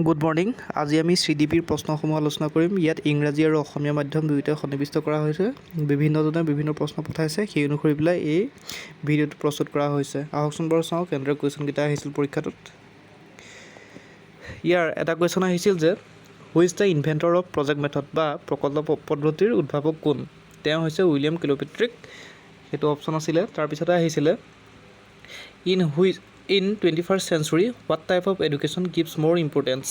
Good morning. আজি আমি C D পিৰ প্ৰশ্নসমূহ আলোচনা কৰিম। ইয়াত ইংৰাজী আৰু অসমীয়া মাধ্যম দুয়োটাই সন্নিৱিষ্ট কৰা হৈছে। বিভিন্নজনে বিভিন্ন প্ৰশ্ন পঠাইছে, সেই অনুসৰি পেলাই এই ভিডিঅ'টো প্ৰস্তুত কৰা হৈছে। আহকচোন বাৰু চাওঁ কেনেদৰে কুৱেশ্যনকেইটা আহিছিল পৰীক্ষাটোত। ইয়াৰ এটা কুৱেশ্যন আহিছিল যে "Who is the inventor of project method?" বা প্ৰকল্প পদ্ধতিৰ উদ্ভাৱক কোন? তেওঁ হৈছে উইলিয়াম কিলপেট্ৰিক। সেইটো অপশ্যন আছিলে। তাৰপিছতে আহিছিলে, "In 21st century, what type of education gives more importance?"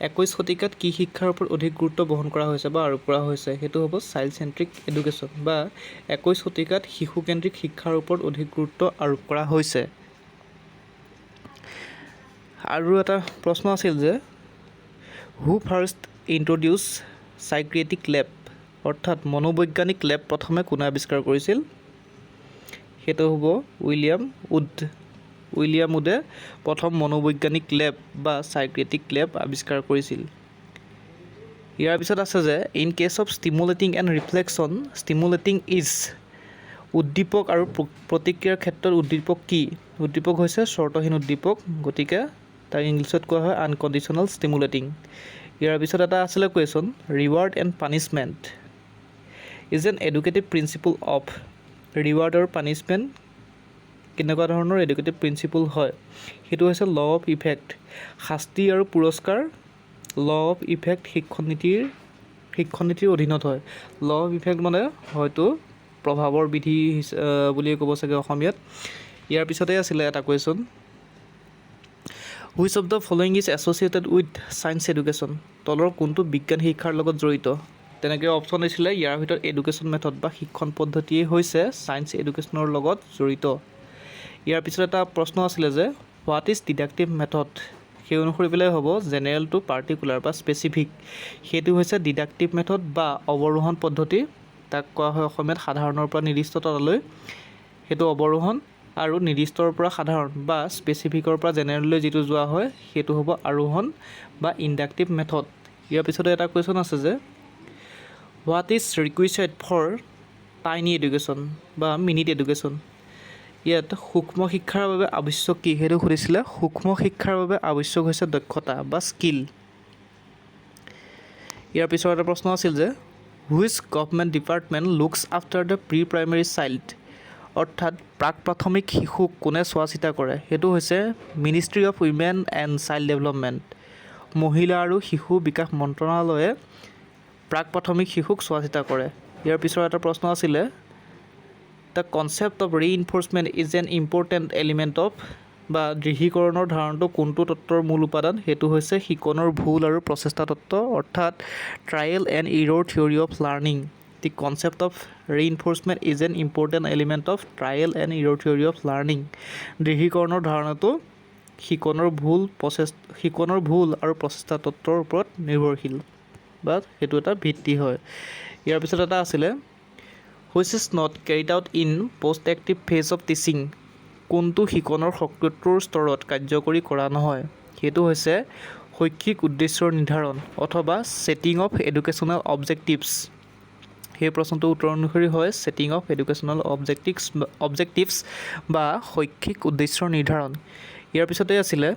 21 শতিকাত কি শিক্ষাৰ ওপৰত অধিক গুৰুত্ব বহন কৰা হৈছে বা আৰোপ কৰা হৈছে? সেইটো হ'ব চাইল্ড চেণ্ট্ৰিক এডুকেশ্যন বা 21 শতিকাত শিশুকেন্দ্ৰিক শিক্ষাৰ ওপৰত অধিক গুৰুত্ব আৰোপ কৰা হৈছে। আৰু এটা প্ৰশ্ন আছিল যে "Who first introduce psychiatric lab?" অৰ্থাৎ মনোবৈজ্ঞানিক লেব প্ৰথমে কোনে আৱিষ্কাৰ কৰিছিল? সেইটো হ'ব উইলিয়াম উড। উইলিয়াম উডে প্ৰথম মনোবৈজ্ঞানিক লেব বা চাইক্ৰিয়েটিক লেব আৱিষ্কাৰ কৰিছিল। ইয়াৰ পিছত আছে যে "In case of stimulating and reflection, stimulating is?" উদ্দীপক আৰু প্ৰতিক্ৰিয়াৰ ক্ষেত্ৰত উদ্দীপক কি? উদ্দীপক হৈছে চৰ্তহীন উদ্দীপক। গতিকে তাক ইংলিছত কোৱা হয় আনকণ্ডিশ্যনেল ষ্টিমুলেটিং। ইয়াৰ পিছত এটা আছিলে question, "Reward and punishment is an educative principle of?" Reward আৰু পানিছমেণ্ট কেনেকুৱা ধৰণৰ এডুকেটিভ প্ৰিন্সিপল হয়? সেইটো হৈছে ল অফ ইফেক্ট। শাস্তি আৰু পুৰস্কাৰ ল অফ ইফেক্ট শিক্ষণ নীতিৰ অধীনত হয়। ল অফ ইফেক্ট মানে হয়তো প্ৰভাৱৰ বিধি বুলিয়ে ক'ব চাগে অসমীয়াত। ইয়াৰ পিছতে আছিলে এটা question, "Which of the following is associated with science education?" তলৰ কোনটো বিজ্ঞান শিক্ষাৰ লগত জড়িত? তেনেকৈ অপশ্যন দিছিলে। ইয়াৰ ভিতৰত এডুকেশ্যন মেথড বা শিক্ষণ পদ্ধতিয়েই হৈছে ছায়েন্স এডুকেশ্যনৰ লগত জড়িত। ইয়াৰ পিছত এটা প্ৰশ্ন আছিলে যে "What is deductive method?" সেই অনুসৰি পেলাই হ'ব জেনেৰেল টু পাৰ্টিকুলাৰ বা স্পেচিফিক, সেইটো হৈছে ডিডাক্টিভ মেথড বা অৱৰোহণ পদ্ধতি। তাক কোৱা হয় অসমীয়াত সাধাৰণৰ পৰা নিৰ্দিষ্টতালৈ, সেইটো অৱৰোহণ আৰু নিৰ্দিষ্টৰ পৰা সাধাৰণ বা স্পেচিফিকৰ পৰা জেনেৰেললৈ যিটো যোৱা হয়, সেইটো হ'ব আৰোহণ বা ইণ্ডাক্টিভ মেথড। ইয়াৰ পিছতে এটা কুৱেশ্যন আছে যে "What is requisite for tiny education?" বা মিনিট এডুকেশ্যন? ইয়াত সূক্ষ্ম শিক্ষাৰ বাবে আৱশ্যক কি, সেইটো সুধিছিলে। সূক্ষ্ম শিক্ষাৰ বাবে আৱশ্যক হৈছে দক্ষতা বা স্কিল। ইয়াৰ পিছৰ এটা প্ৰশ্ন আছিল যে "Which government department looks after the pre primary child?" অৰ্থাৎ প্ৰাক প্ৰাথমিক শিশুক কোনে চোৱা চিতা কৰে? সেইটো হৈছে Ministry of Women and Child Development। মহিলা আৰু শিশু বিকাশ মন্ত্ৰণালয়ে প্ৰাক প্ৰাথমিক শিশুক চোৱা চিতা কৰে। ইয়াৰ পিছৰ এটা প্ৰশ্ন আছিলে, "The concept of reinforcement is an important element of?" বা দৃঢ়ীকৰণৰ ধাৰণাটো কোনটো তত্ত্বৰ মূল উপাদান? সেইটো হৈছে শিকনৰ ভুল আৰু প্ৰচেষ্টা তত্ত্ব, অৰ্থাৎ trial and error theory of learning। The concept of reinforcement is an important element of trial and error theory of learning। দৃঢ়ীকৰণৰ ধাৰণাটো শিকনৰ ভুল আৰু প্ৰচেষ্টা তত্ত্বৰ ওপৰত নিৰ্ভৰশীল বা সেইটো এটা ভিত্তি হয়। ইয়াৰ পিছত এটা আছিলে, "Which is not carried out in post active phase of teaching?" কোনটো শিকনৰ সক্ৰিয়ত্বৰ স্তৰত কাৰ্যকৰী কৰা নহয়? সেইটো হৈছে শৈক্ষিক উদ্দেশ্যৰ নিৰ্ধাৰণ অথবা ছেটিং অফ এডুকেশ্যনেল অবজেক্টিভছ। সেই প্ৰশ্নটোৰ উত্তৰ অনুসৰি হয় ছেটিং অফ এডুকেশ্যনেল অবজেক্টিভছ বা শৈক্ষিক উদ্দেশ্যৰ নিৰ্ধাৰণ। ইয়াৰ পিছতে আছিলে,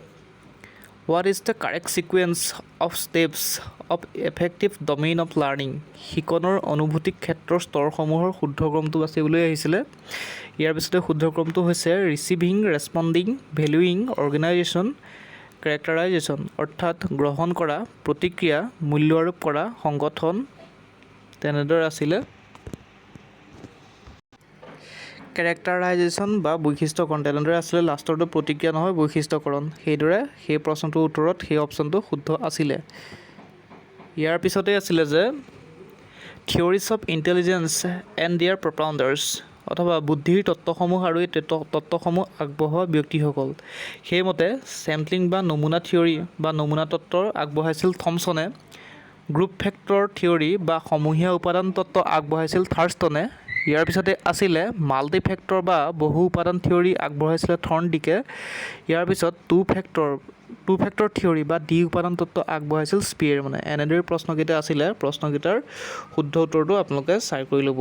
"What is the correct sequence of steps of affective domain of learning?" শিকনৰ অনুভূতিক ক্ষেত্ৰৰ স্তৰসমূহৰ শুদ্ধ ক্ৰমটো বাচিবলৈ আহিছিলে। ইয়াৰ পিছতে শুদ্ধ ক্ৰমটো হৈছে receiving, responding, valuing, organization, characterization, অৰ্থাৎ গ্ৰহণ কৰা, প্ৰতিক্ৰিয়া, মূল্য আৰোপ কৰা, সংগঠন, তেনেদৰে আছিলে। কেৰেক্টাৰাইজেশ্যন বা বৈশিষ্ট্যকৰণ তেনেদৰে আছিলে। লাষ্টৰটো প্ৰতিক্ৰিয়া নহয়, বৈশিষ্ট্যকৰণ। সেইদৰে সেই প্ৰশ্নটোৰ উত্তৰত সেই অপশ্যনটো শুদ্ধ আছিলে। ইয়াৰ পিছতে আছিলে যে "Theories of intelligence and their propounders" অথবা বুদ্ধিৰ তত্ত্বসমূহ আৰু এই তত্ত্বসমূহ আগবঢ়োৱা ব্যক্তিসকল। সেইমতে চেম্পলিং বা নমুনা থিয়ৰী বা নমুনা তত্ত্ব আগবঢ়াইছিল থমছনে। গ্ৰুপ ফেক্টৰ থিয়ৰী বা সমূহীয়া উপাদান তত্ত্ব আগবঢ়াইছিল থাৰ্ষ্টনে। ইয়াৰ পিছতে আছিলে মাল্টি ফেক্টৰ বা বহু উপাদান থিয়ৰী আগবঢ়াইছিলে থৰ্ণডিকে। ইয়াৰ পিছত টু ফেক্টৰ থিয়ৰী বা দ্বি উপাদান তত্ত্ব আগবঢ়াইছিল স্পীয়েৰমেনে। এনেদৰে প্ৰশ্নকেইটা আছিলে। প্ৰশ্নকেইটাৰ শুদ্ধ উত্তৰটো আপোনালোকে চাই কৰি ল'ব।